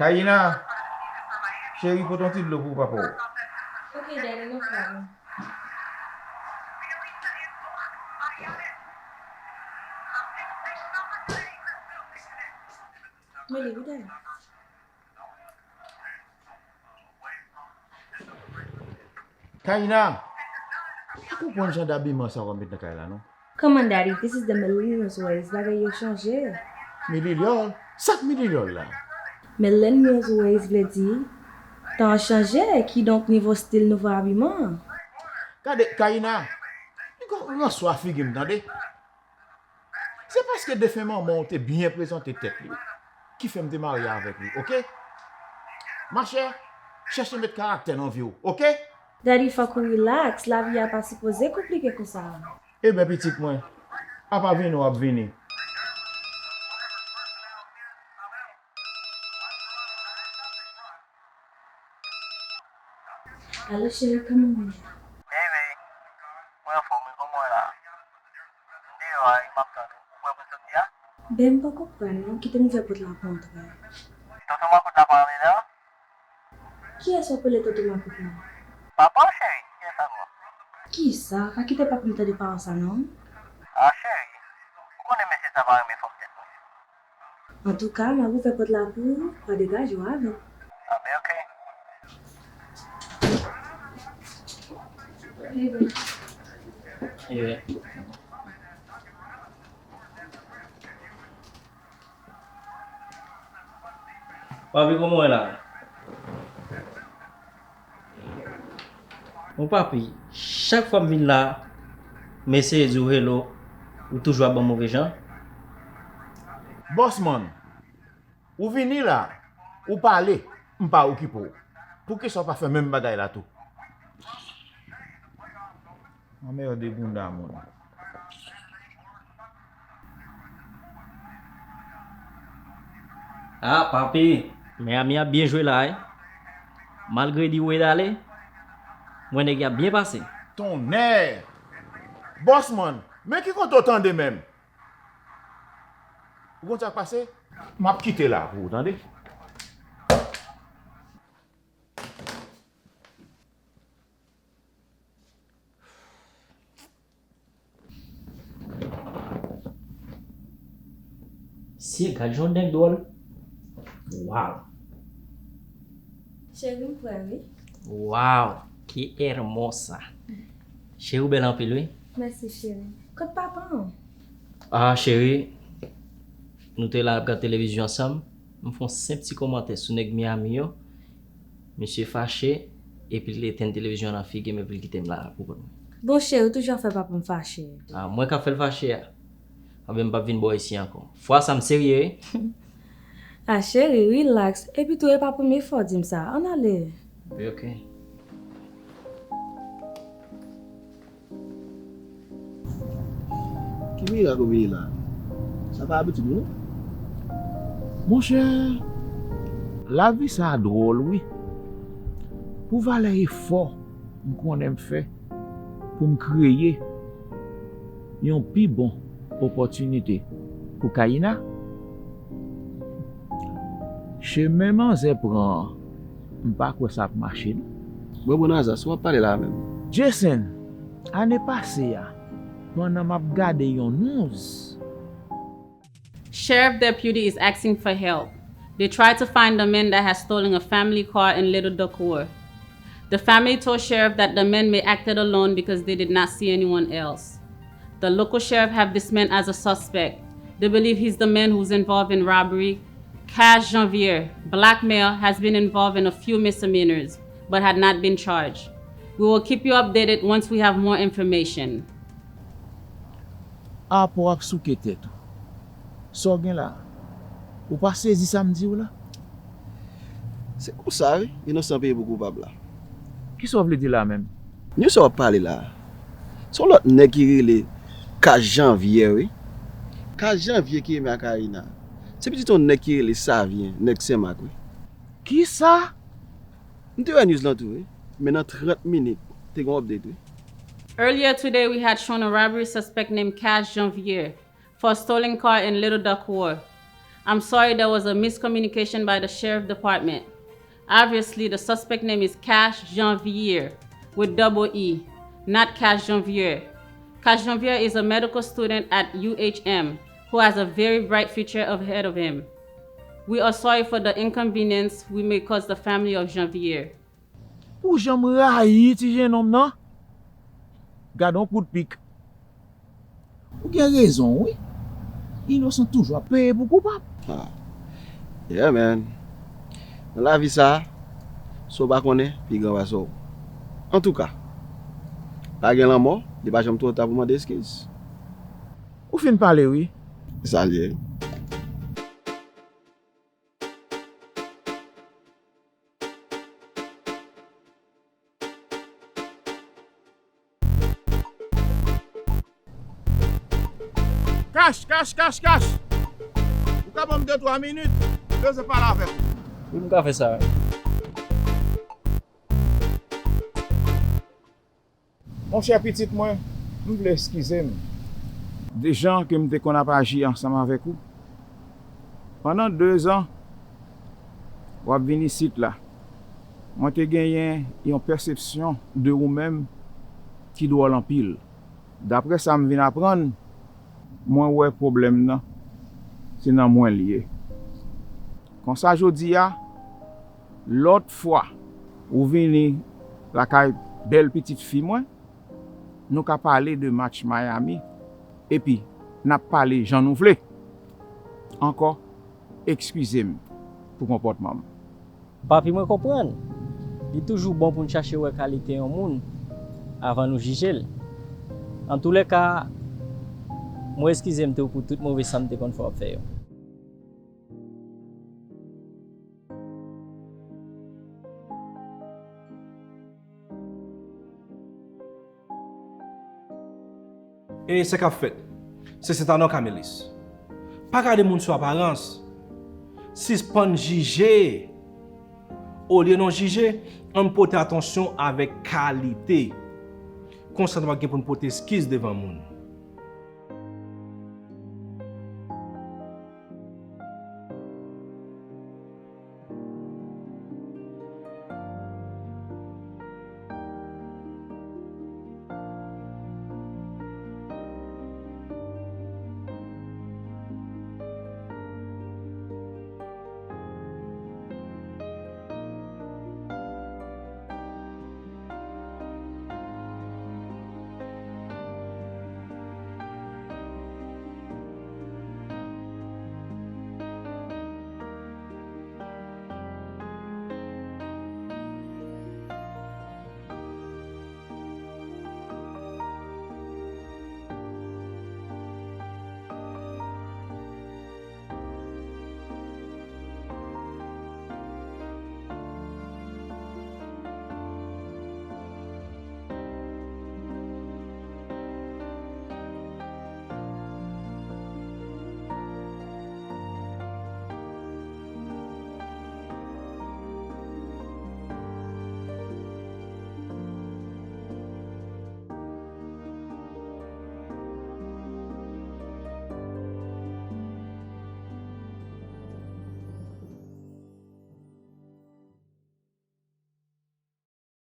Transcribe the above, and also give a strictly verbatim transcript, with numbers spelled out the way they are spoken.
Kayina, cheri, pote yon ti dlo pou papa w. Ok, daddy, no problem. Meli, vide. Kayina, m pa konprann jan dabiman sa w ap met nan kay la, non. Come on, daddy, this is the millennials ways. Bagay yo chanje. Millennial? Sa k millennial la? Millennials ways vle di, tan an chanje, kidonk nivo stil nouvo abiman an. Gade, Kayina, li gon ranswa figi m, tande. Se paske defen manman w te byen prezante tèt li ki fè m te marye avèk li, oke? Machè, chèche met karaktè nan vi w, oke? Daddy, fòk ou relax, lavi a pa sipoze konplike konsa. Ebyen, pitit mwen, apa vini w ap vini. Alo, cheri, kòman w ye? Baby, mwen anfòm wi, kòman w ye la? M deyò a wi, m ap tann ou. Ou prè pou n soti a? Ben, m poko prè non, kite m ouvè pòt la pou w antre. Tonton Makout la pa anlè la? Kiyès w ap rele tonton Makout la? Papa w, cheri, kiyès ankò? Kisa? Pa kite papa m tande pawòl sa non. Ah, cheri, ou konnen mesye sa pa renmen fanm tèt mwen. Antouka, m ap ouvè pòt la pou ou, pa degaje w avè m. Ah, ben, oke. Yeah. Papi, kòman w ye la? Bon, papi, chak fwa m vin la, m eseye di w hello, ou toujou ap ban m move jan. Bossman, ou vini la, ou pale, m pa okipe w. Poukisa w pa fè menm bagay la tou? Anmède bounda moun. Ah, papi, Miami ap byen jwe la, wi. Malgre di Wade ale, m wè nèg y ap byen pase. Tonnè! Bossman, men ki kote w tande menm? Ou konn sa k pase? M ap kite la pou ou, tande? Sye, gad jan w nèg dwòl. Waw. Cheri, m prè wi. Waw, qué hermosa. Cheri, ou bèl anpil wi. Mèsi, cheri. Kot papa w? Ah, cheri, nou te la ap gad televizyon ansanm. M fè yon senp ti kòmantè sou nèg Miami yo. Misye fache, epi l etenn televizyon an nan figi m, epi l kite m la pou kont mwen. Bon, cheri, ou toujou ap fè papa m fache. Ah, mwen k ap fè l fache a? Anben, m p ap vin bò isi ankò. Fwa sa, m serye, wi. Ah, cheri, relax. Epi tou, e pa premye fwa w di m sa. Ann ale. Wi, oke. Ki mirak ou vini la? Sa pa abitid ou, non? Monchè, lavi sa a dwòl, wi. Pou valè efò m konnen m fè pou m kreye yon pi bon opòtinite pou Kayina, chemen manzè pran an, m pa kwè sa ap mache, non. Bon, bon, Naza, si w ap pale la menm. Jason, ane pase a, pandan m ap gade yon news. Sheriff deputy is asking for help. They tried to find the man that has stolen a family car in Little Duckwood. The family told sheriff that the man may acted alone because they did not see anyone else. The local sheriff have this man as a suspect. They believe he's the man who's involved in robbery. Cash Janvier, black male, has been involved in a few misdemeanors, but had not been charged. We will keep you updated once we have more information. Apa w ap souke tèt ou? Sa w gen la? Ou pa sezi sa m di w la? Se konsa wi, inosan peye pou koupab la. Kisa w vle di la menm? Nèg sa w ap pale la, se yon lòt nèg ki rele Cash Janvier wi. Cash Janvier ki renmen ak Arina. Se pitit yon nèg ki rele Savyen, nèg Senmak wi. Kisa? M te wè news lan tou wi, men nan trant minit, te gen yon update, wi. Earlier today, we had shown a robbery suspect named Cash Janvier for a stolen car in Little Duck War. I'm sorry, there was a miscommunication by the sheriff department. Obviously, the suspect name is Cash Janvier with double E, not Cash Janvier. Cash Janvier is a medical student at U H M who has a very bright future ahead of him. We are sorry for the inconvenience we may cause the family of Janvier. Pou jan m rayi ti jennonm nan. Gad on kout pik. Ou gen rezon wi. Inosan toujou ap peye pou koupab. Yeah man. Nan lavi sa, sa w pa konnen, pi gran pase w. Antouka, pa gen lanmò, li pa janm twò ta pou mande eskiz. Ou fin pale wi. Sa l ye. Kach, kach, kach, kach. Ou ka ban m de twa minit? M bezwen pale avèk ou. Wi, m ka fè sa. Monchè pitit mwen, m vle eskize m. De jan ke m te konn ap aji ansanm avèk ou. Pandan dezan, w ap vin isit la. Mwen te genyen yon pèsepsyon de ou menm ki dwòl anpil. Daprè sa m vin aprann, mwen wè pwoblèm nan se nan mwen l ye. Konsa jodi a, lòt fwa ou vini lakay bèl pitit fi mwen, nou ka pale de match Miami, epi n ap pale jan nou vle. Ankò, eskize m pou konpòtman m. Papi, mwen konprann. Li toujou bon pou n chache wè kalite yon moun avan nou jije l. Antoulèka, mwen eskize m tou pou tout move sa m te konn fè w ap fè yo. E sa k ap fèt? Se sèten non, Kamelis. Pa gade moun sou aparans. Sispann jije. Olye nou jije, ann pote atansyon avèk kalite. Konsa nou pa gen pou n pote eskiz devan moun.